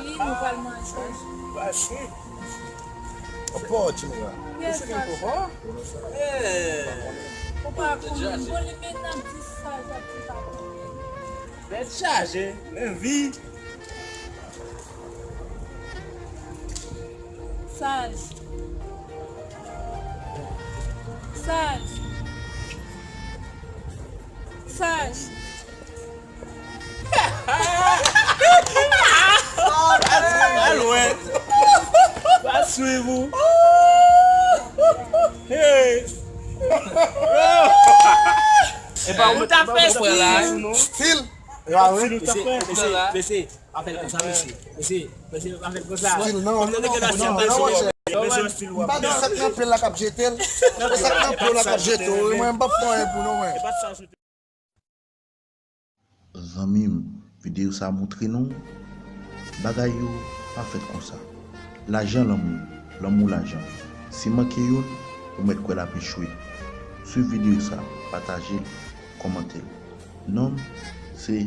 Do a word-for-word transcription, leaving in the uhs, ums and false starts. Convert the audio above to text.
Wi, nou pral manje. Pase. Apa, Timora. Kiyès sa? Ou pa konnen. Bon, li menm nan di sa, j ap di pa konnen. Tèt chaje, men vi. Saj. Saj. Saj. Pa lwen. Pa swiv ou. Hey. E pa ou ta fè frè la. Stil. Stil ou ta fè frè la. Mesye, pa fè l konsa, mesye. Mesye, mesye, pa fè l konsa. Stil, non, non, non, non, non, non, non, non. M pa di sa k nan pye l la k ap jete l. Se sa k nan pye w la k ap jete w. Mwen, m p ap fè anyen pou nou, mwen. Zanmi m, videyo sa a montre nou bagay yo pa fèt konsa. Lajan lanmou, lanmou lajan. Si manke youn, ou mèt kwè l ap echwe. Swiv videyo sa a, pataje l, kòmante l. Non m se